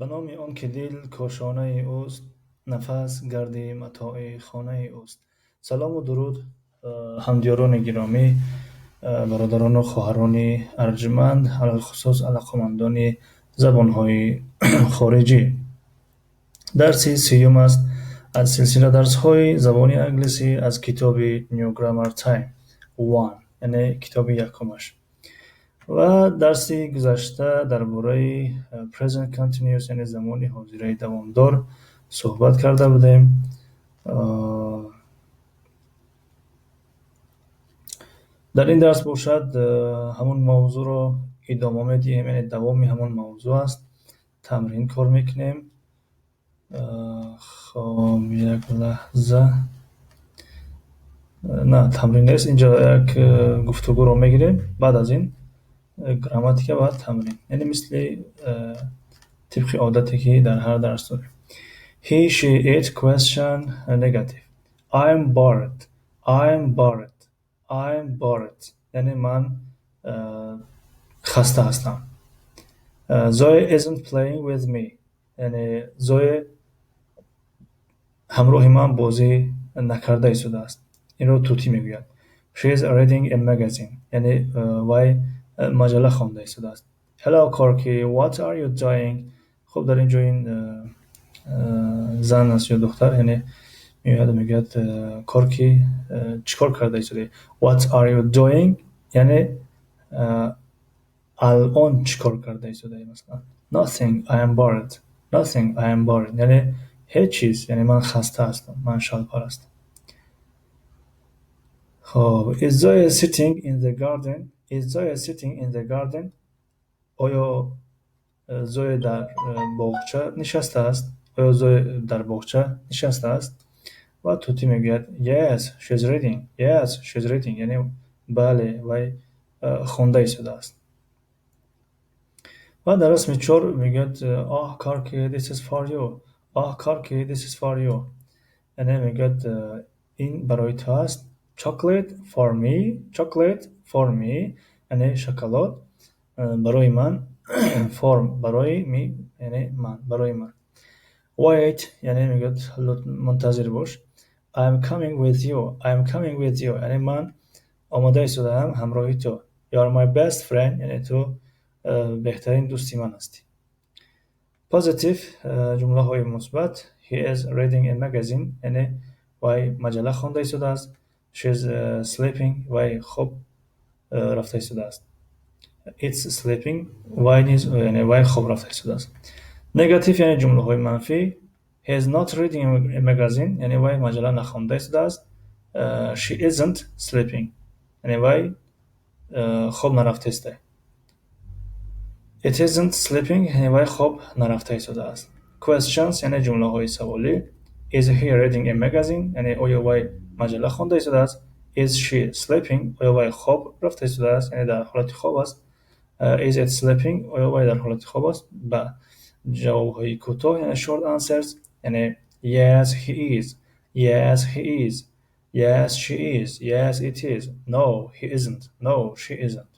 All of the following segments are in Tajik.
Ба номи он ки дил кошонаи ӯст, нафас гарди матои хонаи ӯст. Салому дуруд, ҳамдиёрони гиромӣ, бародарону хоҳарони арҷманд, алалхусус алоқамандони забонҳои хориҷӣ. Дарси сеюм аст аз силсила дарсҳои забони англисӣ аз китоби New Grammar Time 1, яъне китоби якумаш. Ва дарси гузашта дар бораи Present Continuous, яъне замони ҳозираи давомдор, суҳбат карда будем. Дар ин дарс бошад, ҳамон мавзӯъро идома медиҳем, яъне давоми ҳамон мавзӯъ аст. Тамрин кор мекунем. Хоб, як лаҳза. На, тамрин нест, инҷо як гуфтугӯро мегирем, баъд аз ин грамматика ва тамрин. Яъне мисли тибқи одате, ки дар ҳар дарс дорем. He, she, it question negative. I'm bored. I'm bored. I'm bored. Яъне ман хаста ҳастам. Zoe isn't playing with me. Яъне Зое ҳамроҳи ман бозӣ накарда истодааст. Инро Тутӣ мегӯяд. She is reading a magazine. Яъне вай маҷалла хонда истодааст. Hello, Corky, what are you doing? Хуб, дар ин ҷо ин зан аст ё духтар, яъне меояд, мегӯяд: «Корки, чӣ кор карда истодаӣ?» What are you doing? Яъне алон чӣ кор карда истодаӣ, масалан. Nothing, I am bored. Nothing, I am bored. Яъне ҳеҷ чиз, яъне ман хаста ҳастам, ман шалпар ҳастам. Хоб, is Zoe sitting in the garden? Is Zoe sitting in the garden? Оё Зое дар боғча нишастааст? Оё Зое дар боғча нишастааст? Ва Тутӣ мегӯяд: Yes, she's reading. Yes, she's reading. Яъне бале, вай хонда истодааст. Ва дар расми чор мегӯяд: Oh, Corky, this is for you. Oh, Corky, this is for you. Яъне мегӯяд, ин барои ту аст. Chocolate for me? Chocolate for me? Яъне шоколад барои ман. For барои, me яъне ман, барои ман. Wait, яъне мегӯяд, мунтазир бош. I am coming with you. I am coming with you. Яъне ман омода истодаам ҳамроҳи ту. You are my best friend. Яъне ту беҳтарин дӯсти ман ҳастӣ. Positive, ҷумлаҳои мусбат. He is reading a magazine. Яъне вай маҷалла хонда истодааст. She is sleeping. Вай хоб рафта истодааст. It's sleeping. Вай низ, яъне вай хоб рафта истодааст. Negative, яъне ҷумлаҳои манфӣ. He is not reading a magazine. Яъне вай маҷалла нахонда истодааст. She isn't sleeping. Яъне вай хоб нарафта истодааст. It isn't sleeping. Яъне вай хоб нарафта истодааст. Questions, яъне ҷумлаҳои саволӣ. Is he reading a magazine? Яъне оё вай маҷалла хонда истодааст? Is she sleeping? Оё вай хоб рафта истодааст? Яъне дар ҳолати хоб аст. Is it sleeping? Оё вай дар ҳолати хоб аст? Ба ҷавобҳои кӯтоҳ, яъне short answers, яъне yes, he is. Yes, he is. Yes, she is. Yes, it is. No, he isn't. No, she isn't.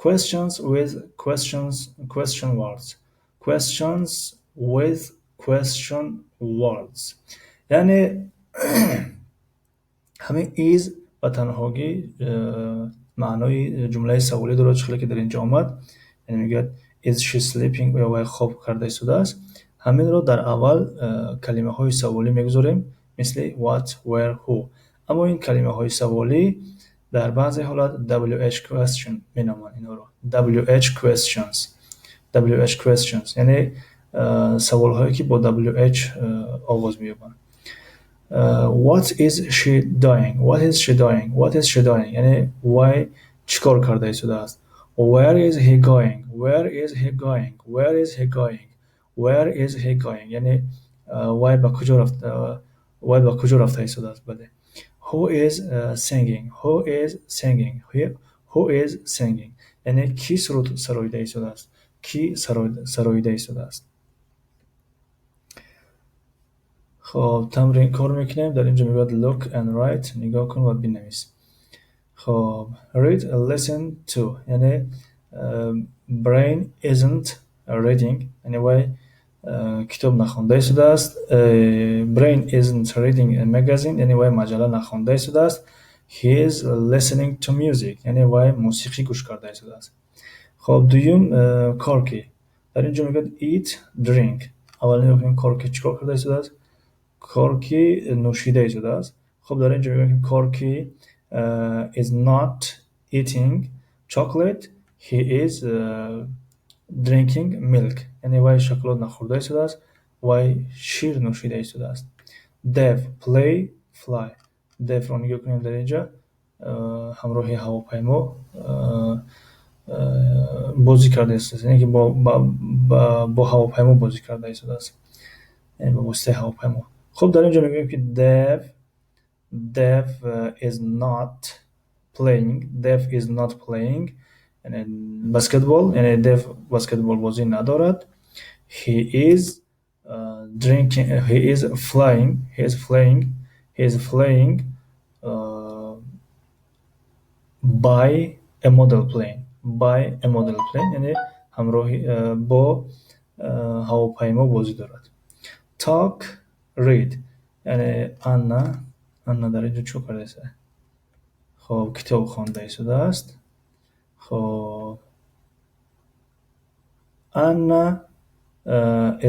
Questions with questions question words. Questions with question words. Яъне ҳамин is ба танҳогӣ маънои ҷумлаи саволӣ дорад, чӣ хеле ки дар ин ҷо омад. Яъне мегӯяд: Is she sleeping? Оё вай хоб карда истодааст? Ҳаминро дар аввал калимаҳои саволӣ мегузорем, мисли what, where, who. Аммо ин калимаҳои саволӣ дар баъзе ҳолат WH question меноманд инҳоро. WH questions. WH questions, яъне саволҳое, ки бо WH оғоз меёбанд. What is she doing? What is she doing? What is she doing? Яъне вай чӣ кор карда истодааст? Where is he going? Where is he going? Where is he going? Where is he going? Яъне вай ба куҷо рафта, вай ба куҷо рафта истодааст? Бале. Who is singing? Who is singing? Who is singing? Яъне кӣ суруд сароида истодааст? Кӣ сароида истодааст? Хоб, тамрин кор мекунем. Дар ин ҷо мегӯяд: Look and write. Нигоҳ кун ва бинавис. Хоб, read, listen to, яъне Brain isn't reading, яъне вай Китоб нахонда истодааст. Brain isn't reading a magazine, яъне вай маҷалла нахонда истодааст. He is listening to music, яъне вай мусиқӣ гӯш карда истодааст. Хоб, дуюм, Корки. Дар ин ҷо мегӯяд eat, drink. Аввал нигоҳ кунем, Корки чӣ кор карда истодааст. Корки нӯшида истодааст. Хоб, дар ин ҷо мегӯям, ки Корки is not eating chocolate, he is drinking milk, яъне вай шоколад нахӯрда истодааст, вай шир нӯшида истодааст. Dev play, fly. Девро нигоҳ кунем, дар ин ҷо ҳамроҳи ҳавопаймо бозӣ карда истодааст, яъне ки бо ҳавопаймо бозӣ карда истодааст, яъне ба воситаи ҳавопаймо. Хуб, дар ин ҷо мегӯем, ки Dev is not playing, Dev is not playing, яъне basketball, яъне Dev баскетбол бозӣ надорад. He is drinking, he is flying, he is flying, he is flying by a model plane, by a model plane, яъне ҳамроҳи бо ҳавопаймо бозӣ дорад. Talk, read, яъне Анна дар ин ҷо чӣ карда истодааст? Хоб, китоб хонда истодааст. Хоб, Anna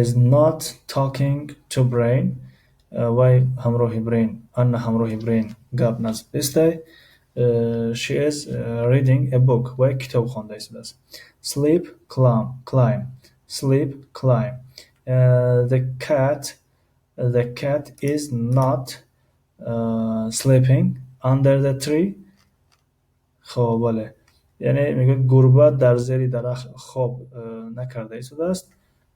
is not talking to Brain. Вай ҳамроҳи Brain, Анна ҳамроҳи Brain гап назадистай. She is reading a book. Вай китоб хонда истодааст. Sleep, climb, sleep, climb. The cat is not sleeping under the tree. Хоб, бале, яъне мегӯяд, гурба дар зери дарахт хоб накарда истодааст.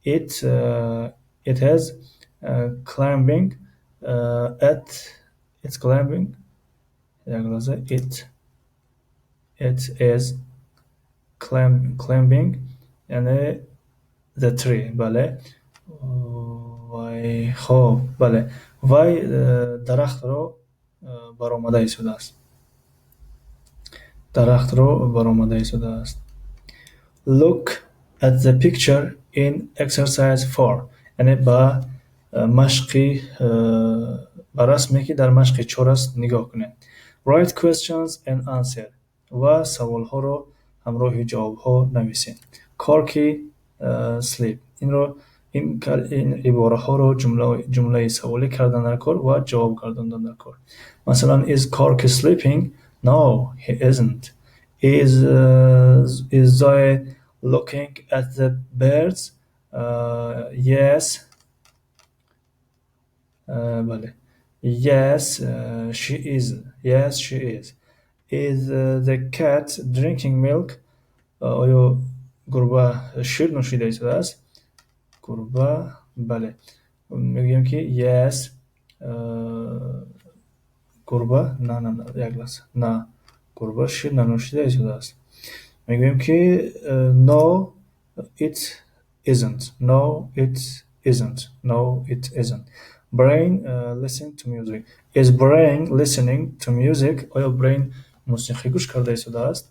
It has climbing at, it's climbing, як лаҳза, it is climbing, яъне the tree. Бале, вай, хоб, бале, вай дарахтро баромада истодааст, дарахтро баромада истодааст. Look at the picture in exercise 4, яъне ба машқи, ба расме, ки дар машқи чор аст, нигоҳ кунед. Write questions and answer, ва саволҳоро ҳамроҳи ҷавобҳо нависед. Корки sleep. Инро, ин ибораҳоро ҷумлаи саволӣ кардан дар кор ва ҷавоб гардондан дар кор. Масалан, is Corky sleeping? No, he isn't. Is Zoe looking at the birds? Yes. Бале, yes, she is. Yes, she is. Is the cat drinking milk? Оё гурба шир нӯшида истодааст? Гурба, бале, мегӯем, ки yes, гурба, на, на, на, як лаҳза, на, гурба шир нанӯшида истодааст. Мегӯем, ки no, it isn't. No, it isn't. No, it isn't. Brain listen to music. Is Brain listening to music? Оё Brain мусиқӣ гӯш карда истодааст?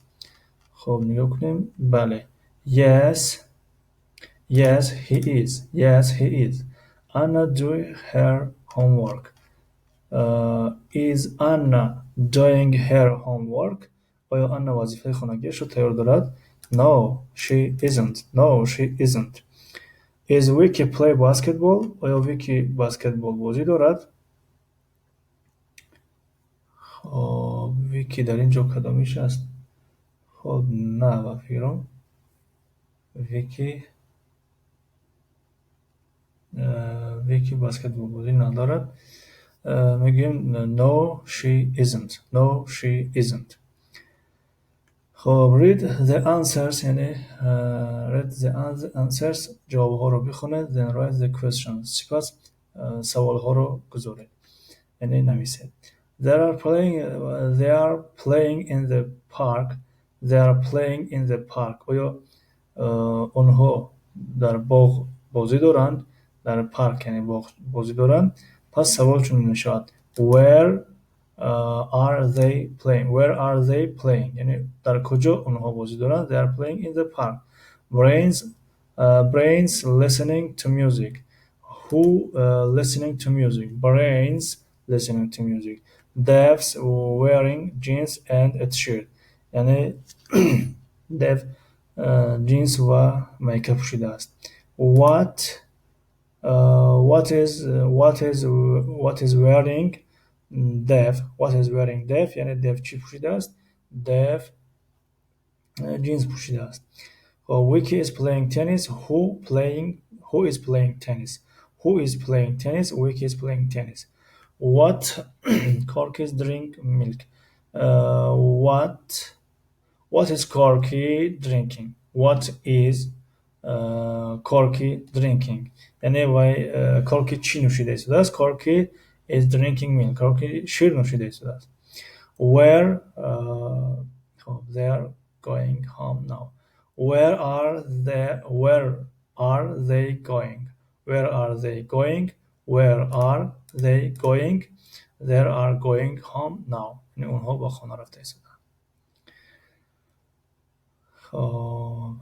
Хоб, нигоҳ кунем, бале, yes, he is. Yes, he is. Anna doing her homework. Is Anna doing her homework? Оё Анна вазифаи хонагиашро тайёр дорад? No, she isn't. No, she isn't. Is Vicky play basketball? Оё Вики баскетбол бозӣ дорад? Хоб, Вики дар ин ҷо кадомиш аст? Хоб, на, ба фикрам, Вики баскетболбозӣ надорад. Мегӯем no, she isn't. No, she isn't. Хоб, read the answers, яъне read the answers, ҷавобҳоро бихонед, then write the questions, сипас саволҳоро гузоред, яъне нависед. They are playing in the park. They are playing in the park. Оё онҳо дар боғ бозӣ доранд? Дар парк, яъне боғ бозӣ доранд. Пас савол чунин мешавад: Where are they playing? Where are they playing? Яъне дар куҷо онҳо бозӣ доранд? They are playing in the park. Brains Brains listening to music. Who listening to music? Brains listening to music. Dev's wearing jeans and a t-shirt. Яъне Дев ҷинс ва майка пӯшидааст. What is wearing Dev? What is wearing Dev? Яъне Дев чӣ пӯшидааст? Дев ҷинс пӯшидааст. Vicky is playing tennis. Who is playing tennis? Who is playing tennis? Vicky is playing tennis. What Corky is drink milk. What is Corky drinking? What is Corky drinking? Яъне вай Корки чӣ нӯшида истодааст? Corky is drinking milk. Корки шир нӯшида истодааст. Where they are going home now. Where are they going? Where are they going? Where are they going? They are going home now. Яъне онҳо ба хона рафта истодаанд. Хоб,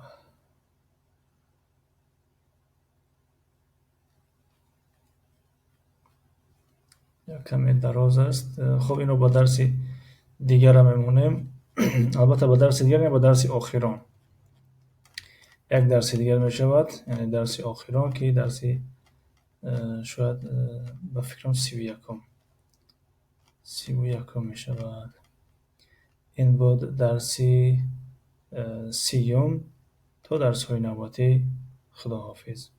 як каме дароз аст. Хоб, инро ба дарси дигара мемонем. Албатта, ба дарси дигар не, ба дарси охирон. Як дарси дигар мешавад, яъне дарси охирон, ки дарси шояд, ба фикрам, 31-м мешавад. Ин буд дарси 30-ум. То дарсҳои навбатӣ, худоҳофиз.